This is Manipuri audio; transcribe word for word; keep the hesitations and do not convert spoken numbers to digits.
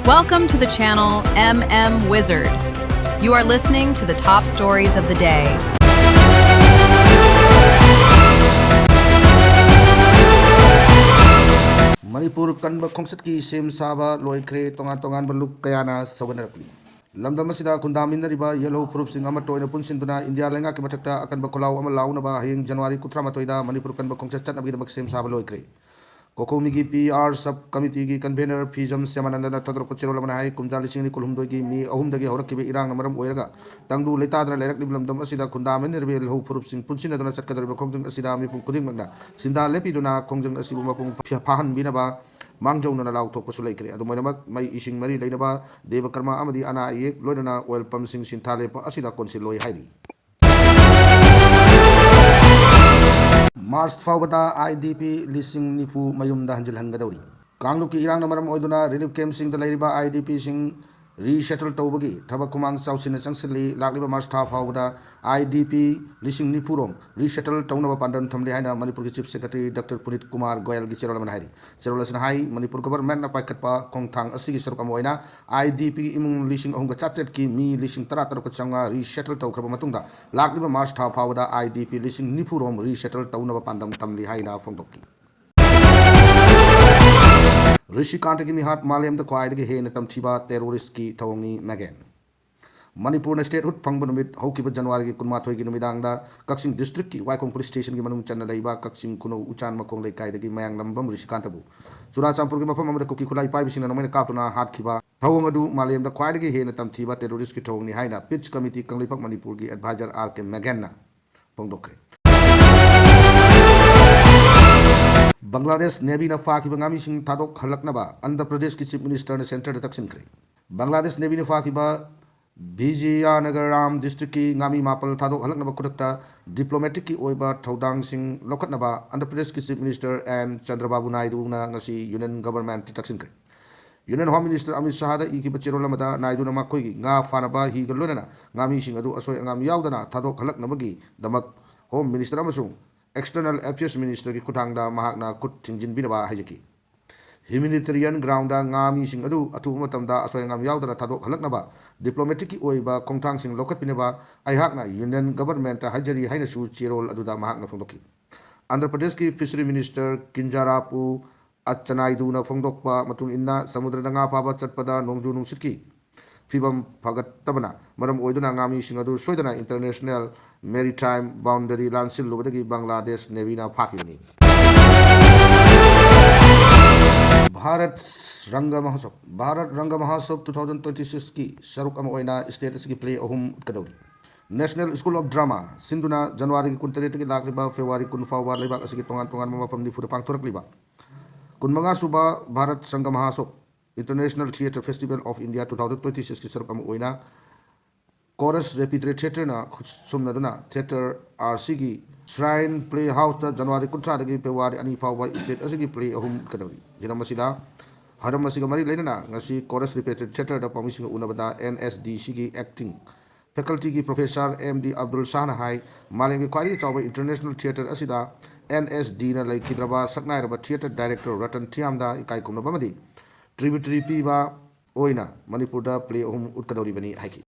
Welcome to the channel M M Wizard. You are listening to the top stories of the day. Manipur ꯀꯟꯕ ꯈꯣꯡꯆꯠꯀꯤ ꯁꯦꯝ ꯁꯥꯕ ꯂꯣꯏꯈ꯭ꯔꯦ꯫ ꯇꯣꯉꯥꯟ ꯇꯣꯉꯥꯟꯕ ꯂꯨꯞ ꯀꯌꯥꯅ ꯁꯧꯒꯠꯅꯔꯛꯂꯤ꯫ ꯂꯝꯗꯝ ꯑꯁꯤꯗ ꯈꯨꯟꯗꯥꯃꯤꯟꯅꯔꯤꯕ ꯌꯦꯜꯍꯧ ꯐꯨꯔꯨꯞꯁꯤꯡ ꯑꯃꯠꯇ ꯑꯣꯏꯅ ꯄꯨꯟꯁꯤꯟꯗꯨꯅ ꯏꯟꯗꯤꯌꯥ ꯂꯩꯉꯥꯛꯀꯤ ꯃꯊꯛꯇ ꯑꯀꯟꯕ ꯈꯣꯜꯂꯥꯎ ꯑꯃ ꯂꯥꯎꯅꯕ ꯍꯌꯦꯡ ꯖꯅꯋꯥꯔꯤ ꯀꯨꯟꯊ꯭ꯔꯥ ꯃꯥꯊꯣꯏꯗ ꯃꯅꯤꯄꯨꯔ ꯀꯟꯕ ꯈꯣꯡꯆꯠ ꯆꯠꯅꯕꯒꯤꯗꯃꯛ ꯁꯦꯝ ꯁꯥꯕ ꯂꯣꯏꯈ꯭ꯔꯦ꯫ ꯀꯣꯀꯣꯃꯤꯒꯤ ꯄꯤ ꯑꯥꯔ ꯁꯕ ꯀꯃꯤꯇꯤꯒꯤ ꯀꯟꯚꯦꯅꯔ ꯐꯤꯖꯝ ꯁ꯭ꯌꯥꯃꯥꯅꯟꯗꯅ ꯊꯥꯗꯣꯔꯛꯄ ꯆꯦꯔꯣꯜ ꯑꯃꯅ ꯍꯥꯏ, ꯀꯨꯝꯖꯥ ꯂꯤꯁꯤꯡ ꯑꯅꯤ ꯀꯨꯟꯍꯨꯝꯗꯣꯏꯒꯤ ꯃꯦ ꯑꯍꯨꯝꯗꯒꯤ ꯍꯧꯔꯛꯈꯤꯕ ꯏꯔꯥꯡꯅ ꯃꯔꯝ ꯑꯣꯏꯔꯒ ꯇꯪꯗꯨ ꯂꯩꯇꯥꯗꯅ ꯂꯩꯔꯛꯂꯤꯕ ꯂꯝꯗꯝ ꯑꯁꯤꯗ ꯈꯨꯟꯗꯥꯃꯤꯟꯅꯔꯤꯕ ꯌꯦꯜꯍꯧ ꯐꯨꯔꯨꯞꯁꯤꯡ ꯄꯨꯟꯁꯤꯟꯅꯗꯨꯅ ꯆꯠꯀꯗꯧꯔꯤꯕ ꯈꯣꯡꯖꯪ ꯑꯁꯤꯗ ꯃꯤꯄꯨꯝ ꯈꯨꯗꯤꯡꯃꯛꯅ ꯁꯤꯟꯗꯥ ꯂꯦꯞꯄꯤꯗꯨꯅ ꯈꯣꯡꯖꯪ ꯑꯁꯤꯕꯨ ꯃꯄꯨꯡ ꯐꯥꯍꯟꯕꯤꯅꯕ ꯃꯥꯡꯖꯧꯅꯅ ꯂꯥꯎꯊꯣꯛꯄꯁꯨ ꯂꯩꯈ꯭ꯔꯦ꯫ ꯑꯗꯨꯝ ꯑꯣꯏꯅꯃꯛ, ꯃꯩ ꯏꯁꯤꯡ ꯃꯔꯤ ꯂꯩꯅꯕ, ꯗꯦꯕ ꯀꯔꯃ ꯑꯃꯗꯤ ꯑꯅꯥ ꯑꯌꯦꯛ ꯂꯣꯏꯅꯅ ꯑꯣꯏꯜ ꯄꯝꯁꯤꯡ ꯁꯤꯟꯊꯥ ꯂꯦꯞꯄ ꯑꯁꯤꯗ ꯀꯣꯟꯁꯤꯜꯂꯣꯏ ꯍꯥꯏꯔꯤ꯫ ꯃꯥꯔꯆ ꯐꯥꯎꯕꯗ ꯑꯥꯏ ꯗꯤ ꯄꯤ ꯂꯤꯁꯤꯡ ꯅꯤꯐꯨ ꯃꯌꯨꯝꯗ ꯍꯟꯖꯤꯜꯍꯟꯒꯗꯧꯔꯤ꯫ ꯀꯥꯡꯂꯨꯞꯀꯤ ꯏꯔꯥꯡꯅ ꯃꯔꯝ ꯑꯣꯏꯗꯨꯅ ꯔꯤꯂꯤꯐ ꯀꯦꯝꯞꯁꯤꯡꯗ ꯂꯩꯔꯤꯕ ꯑꯥꯏ ꯗꯤ ꯄꯤꯁꯤꯡ ꯔꯤꯁꯦꯇꯜ ꯇꯧꯕꯒꯤ ꯊꯕꯛ ꯈꯨꯃꯥꯡ ꯆꯥꯎꯁꯤꯟꯅ ꯆꯪꯁꯤꯜꯂꯤ꯫ ꯂꯥꯛꯂꯤꯕ ꯃꯥꯔꯆ ꯊꯥ ꯐꯥꯎꯕꯗ ꯑꯥꯏ ꯗꯤ ꯄꯤ ꯂꯤꯁꯤꯡ ꯅꯤꯐꯨ ꯔꯣꯝ ꯔꯤꯁꯦꯇꯜ ꯇꯧꯅꯕ ꯄꯥꯟꯗꯝ ꯊꯝꯂꯤ ꯍꯥꯏꯅ ꯃꯅꯤꯄꯨꯔꯒꯤ ꯆꯤꯐ ꯁꯦꯀ꯭ꯔꯦꯇꯔꯤ ꯗꯥꯛꯇꯔ ꯄꯨꯅꯤꯠ ꯀꯨꯃꯥꯔ ꯒꯣꯌꯜꯒꯤ ꯆꯦꯔꯣꯜ ꯑꯃꯅ ꯍꯥꯏꯔꯤ꯫ ꯆꯦꯔꯣꯜ ꯑꯁꯤꯅ ꯍꯥꯏ, ꯃꯅꯤꯄꯨꯔ ꯒꯚꯔꯟꯃꯦꯟꯠꯅ ꯄꯥꯏꯈꯠꯄ ꯈꯣꯡꯊꯥꯡ ꯑꯁꯤꯒꯤ ꯁꯔꯨꯛ ꯑꯃ ꯑꯣꯏꯅ ꯑꯥꯏ ꯗꯤ ꯄꯤꯒꯤ ꯏꯃꯨꯡ ꯂꯤꯁꯤꯡ ꯑꯍꯨꯝꯒ ꯆꯥꯇ꯭ꯔꯦꯠꯀꯤ ꯃꯤ ꯂꯤꯁꯤꯡ ꯇꯔꯥ ꯇꯔꯨꯛꯀ ꯆꯥꯝꯃꯉꯥ ꯔꯤꯁꯦꯇꯜ ꯇꯧꯈ꯭ꯔꯕ ꯃꯇꯨꯡꯗ ꯂꯥꯛꯂꯤꯕ ꯃꯥꯔꯆ ꯊꯥ ꯐꯥꯎꯕꯗ ꯑꯥꯏ ꯗꯤ ꯄꯤ ꯂꯤꯁꯤꯡ ꯅꯤꯐꯨ ꯔꯣꯝ ꯔꯤꯁꯦꯇꯜ ꯇꯧꯅꯕ ꯄꯥꯟꯗꯝ ꯊꯝꯂꯤ ꯍꯥꯏꯅ ꯐꯣꯡꯗꯣꯛꯈꯤ꯫ ꯔꯤꯁꯤꯀꯥꯟꯇꯒꯤ ꯃꯤꯍꯥꯠ ꯃꯥꯂꯦꯝꯗ ꯈ꯭ꯋꯥꯏꯗꯒꯤ ꯍꯦꯟꯅ ꯇꯝꯊꯤꯕ ꯇꯦꯔꯣꯔꯤꯁ꯭ꯠꯀꯤ ꯊꯧꯑꯣꯡꯅꯤ ꯃꯦꯒꯦꯟ꯫ ꯃꯅꯤꯄꯨꯔꯅ ꯁ꯭ꯇꯦꯠꯍꯨꯗ ꯐꯪꯕ ꯅꯨꯃꯤꯠ ꯍꯧꯈꯤꯕ ꯖꯅꯋꯥꯔꯤꯒꯤ ꯀꯨꯟꯃꯥꯊꯣꯏꯒꯤ ꯅꯨꯃꯤꯗꯥꯡꯗ ꯀꯛꯆꯤꯡ ꯗꯤꯁꯇ꯭ꯔꯤꯛꯀꯤ ꯋꯥꯏꯈꯣꯡ ꯄꯨꯂꯤꯁ ꯁ꯭ꯇꯦꯁꯟꯒꯤ ꯃꯅꯨꯡ ꯆꯟꯅ ꯂꯩꯕ ꯀꯛꯆꯤꯡ ꯈꯨꯅꯧ ꯎꯆꯥꯟ ꯃꯈꯣꯡ ꯂꯩꯀꯥꯏꯗꯒꯤ ꯃꯌꯥꯡꯂꯝꯕꯝ ꯔꯤꯁꯤꯀꯥꯟꯇꯕꯨ ꯆꯨꯔꯥꯆꯥꯟꯄꯨꯔꯒꯤ ꯃꯐꯝ ꯑꯃꯗ ꯀꯨꯀꯤ ꯈꯨꯠꯂꯥꯏ ꯄꯥꯏꯕꯁꯤꯡꯅ ꯅꯣꯡꯃꯩꯅ ꯀꯥꯞꯇꯨꯅ ꯍꯥꯠꯈꯤꯕ ꯊꯧꯑꯣꯡ ꯑꯗꯨ ꯃꯥꯂꯦꯝꯗ ꯈ꯭ꯋꯥꯏꯗꯒꯤ ꯍꯦꯟꯅ ꯇꯝꯊꯤꯕ ꯇꯦꯔꯣꯔꯤꯁ꯭ꯠꯀꯤ ꯊꯧꯑꯣꯡꯅꯤ ꯍꯥꯏꯅ ꯄꯤꯁ ꯀꯃꯤꯇꯤ ꯀꯪꯂꯩꯄꯥꯛ ꯃꯅꯤꯄꯨꯔꯒꯤ ꯑꯦꯗꯚꯥꯏꯖꯔ ꯑꯥꯔ ꯀꯦ ꯃꯦꯒꯦꯟꯅ ꯐꯣꯡꯗꯣꯛꯈ꯭ꯔꯦ꯫ ꯕꯪꯒ꯭ꯂꯥꯗꯦꯁ ꯅꯦꯚꯤꯅ ꯐꯥꯈꯤꯕ ꯉꯥꯃꯤꯁꯤꯡ ꯊꯥꯗꯣꯛꯍꯜꯂꯛꯅꯕ ꯑꯟꯙ꯭ꯔ ꯄ꯭ꯔꯗꯦꯁꯀꯤ ꯆꯤꯐ ꯃꯤꯅꯤꯁꯇꯔꯅ ꯁꯦꯟꯇꯔꯗ ꯇꯛꯁꯤꯟꯈ꯭ꯔꯦ꯫ ꯕꯪꯒ꯭ꯂꯥꯗꯦꯁ ꯅꯦꯚꯤꯅ ꯐꯥꯈꯤꯕ ꯕꯤꯖꯤꯌꯥꯅꯒꯔꯥꯝ ꯗꯤꯁꯇ꯭ꯔꯤꯛꯀꯤ ꯉꯥꯃꯤ ꯃꯥꯄꯜ ꯊꯥꯗꯣꯛꯍꯜꯂꯛꯅꯕ ꯈꯨꯗꯛꯇ ꯗꯤꯄ꯭ꯂꯣꯃꯦꯇꯤꯛꯀꯤ ꯑꯣꯏꯕ ꯊꯧꯗꯥꯡꯁꯤꯡ ꯂꯧꯈꯠꯅꯕ ꯑꯟꯙ꯭ꯔ ꯄ꯭ꯔꯗꯦꯁꯀꯤ ꯆꯤꯐ ꯃꯤꯅꯤꯁꯇꯔ ꯑꯦꯟ ꯆꯟꯗ꯭ꯔꯕꯥꯕꯨ ꯅꯥꯏꯗꯨꯅ ꯉꯁꯤ ꯌꯨꯅꯤꯌꯟ ꯒꯚꯔꯟꯃꯦꯟꯠꯇ ꯇꯛꯁꯤꯟꯈ꯭ꯔꯦ꯫ ꯌꯨꯅꯤꯌꯟ ꯍꯣꯝ ꯃꯤꯅꯤꯁꯇꯔ ꯑꯃꯤꯠ ꯁꯥꯍꯗ ꯏꯈꯤꯕ ꯆꯦꯔꯣꯜ ꯑꯃꯗ ꯅꯥꯏꯗꯨꯅ ꯃꯈꯣꯏꯒꯤ ꯉꯥ ꯐꯥꯅꯕ ꯍꯤꯒ ꯂꯣꯏꯅꯅ ꯉꯥꯃꯤꯁꯤꯡ ꯑꯗꯨ ꯑꯁꯣꯏ ꯑꯉꯥꯝ ꯌꯥꯎꯗꯅ ꯊꯥꯗꯣꯛꯍꯜꯂꯛꯅꯕꯒꯤꯗꯃꯛ ꯍꯣꯝ ꯃꯤꯅꯤꯁꯇꯔ ꯑꯃꯁꯨꯡ ꯑꯦꯛꯁꯇꯔꯅꯦꯜ ꯑꯦꯐꯤꯌꯔꯁ ꯃꯤꯅꯤꯁꯇꯔꯒꯤ ꯈꯨꯠꯊꯥꯡꯗ ꯃꯍꯥꯛꯅ ꯈꯨꯠ ꯊꯤꯡꯖꯤꯟꯕꯤꯅꯕ ꯍꯥꯏꯖꯈꯤ꯫ Humanitarian groundꯗ ꯉꯥꯃꯤꯁꯤꯡ ꯑꯗꯨ ꯑꯊꯨꯕ ꯃꯇꯝꯗ ꯑꯁꯣꯏ ꯑꯉꯥꯝ ꯌꯥꯎꯗꯅ ꯊꯥꯗꯣꯛꯍꯜꯂꯛꯅꯕ diplomaticꯀꯤ ꯑꯣꯏꯕ ꯈꯣꯡꯊꯥꯡꯁꯤꯡ ꯂꯧꯈꯠꯄꯤꯅꯕ ꯑꯩꯍꯥꯛꯅ Union Governmentꯇ ꯍꯥꯏꯖꯔꯤ ꯍꯥꯏꯅꯁꯨ ꯆꯦꯔꯣꯜ ꯑꯗꯨꯗ ꯃꯍꯥꯛꯅ ꯐꯣꯡꯗꯣꯛꯈꯤ꯫ ꯑꯟꯙ꯭ꯔ ꯄ꯭ꯔꯗꯦꯁꯀꯤ Fishery Minister ꯀꯤꯟꯖꯥꯔꯥꯄꯨ ꯑꯆꯅꯥꯏꯗꯨꯅ ꯐꯣꯡꯗꯣꯛꯄ ꯃꯇꯨꯡ ꯏꯟꯅ, ꯁꯃꯨꯗ꯭ꯔꯗ ꯉꯥ ꯐꯥꯕ ꯆꯠꯄꯗ ꯅꯣꯡꯖꯨ ꯅꯨꯡꯁꯤꯠꯀꯤ ꯐꯤꯕꯝ ꯐꯒꯠꯇꯕꯅ ꯃꯔꯝ ꯑꯣꯏꯗꯨꯅ ꯉꯥꯃꯤꯁꯤꯡ ꯑꯗꯨ ꯁꯣꯏꯗꯅ International Maritime Boundary ꯂꯥꯟꯁꯤꯜꯂꯨꯕꯗꯒꯤ Bangladesh Navyꯅ ꯐꯥꯈꯤꯕꯅꯤ꯫ Bharat ꯔꯪꯒ ꯃꯍꯣꯠꯁꯕ, Bharat ꯔꯪꯒ ꯃꯍꯣꯠꯁꯕ two thousand twenty sixꯀꯤ ꯁꯔꯨꯛ ꯑꯃ ꯑꯣꯏꯅ state ꯑꯁꯤꯒꯤ play ꯑꯍꯨꯝ ꯎꯠꯀꯗꯧꯔꯤ꯫ National School of Drama ꯁꯤꯟꯗꯨꯅ ꯖꯅꯋꯥꯔꯤꯒꯤ ꯀꯨꯟꯇꯔꯦꯠꯇꯒꯤ ꯂꯥꯛꯂꯤꯕ ꯐꯦꯕ꯭ꯔꯨꯋꯥꯔꯤ ꯀꯨꯟ ꯐꯥꯎꯕ ꯂꯩꯕꯥꯛ ꯑꯁꯤꯒꯤ ꯇꯣꯉꯥꯟ ꯇꯣꯉꯥꯟꯕ ꯃꯐꯝ ꯅꯤꯐꯨꯗ ꯄꯥꯡꯊꯣꯔꯛꯂꯤꯕ ꯀꯨꯟꯃꯉꯥ ꯁꯨꯕ ꯚꯥꯔꯠ ꯁꯪꯒ ꯃꯍꯥꯁꯣꯕ International Theatre Festival of India two thousand twenty sixꯀꯤ ꯁꯔꯨꯛ ꯑꯃ ꯑꯣꯏꯅ Chorus Repertory Theatreꯅ ꯈꯨꯠꯁꯨꯝꯅꯗꯨꯅ Theatre RCꯒꯤ Shrine Playhouseꯇ ꯖꯅꯋꯥꯔꯤ ꯀꯨꯟꯊ꯭ꯔꯥꯗꯒꯤ ꯐꯦꯕ꯭ꯔꯨꯋꯥꯔꯤ ꯑꯅꯤ ꯐꯥꯎꯕ state ꯑꯁꯤꯒꯤ play ꯑꯍꯨꯝ ꯎꯠꯀꯗꯧꯔꯤ꯫ ꯍꯤꯔꯝ ꯑꯁꯤꯗ, ꯍꯤꯔꯝ ꯑꯁꯤꯒ ꯃꯔꯤ ꯂꯩꯅꯅ ꯉꯁꯤ Chorus Repertory Theatreꯗ ꯄꯥꯎꯃꯤꯁꯤꯡꯒ ꯎꯅꯕꯗ NSDCꯒꯤ acting facultyꯒꯤ Professor M D Abdul ꯁꯥꯍꯅ ꯍꯥꯏ, ꯃꯥꯂꯦꯝꯒꯤ ꯈ꯭ꯋꯥꯏꯗꯒꯤ ꯆꯥꯎꯕ international theatre ꯑꯁꯤꯗ NSDꯅ ꯂꯩꯈꯤꯗ꯭ꯔꯕ ꯁꯛꯅꯥꯏꯔꯕ theatre director ꯔꯇꯟ ꯊꯤꯌꯥꯝꯗ ꯏꯀꯥꯏ ꯈꯨꯝꯅꯕ ꯑꯃꯗꯤ tributary ꯄꯤꯕ ꯑꯣꯏꯅ ꯃꯅꯤꯄꯨꯔꯗ play ꯑꯍꯨꯝ ꯎꯠꯀꯗꯧꯔꯤꯕꯅꯤ ꯍꯥꯏꯈꯤ꯫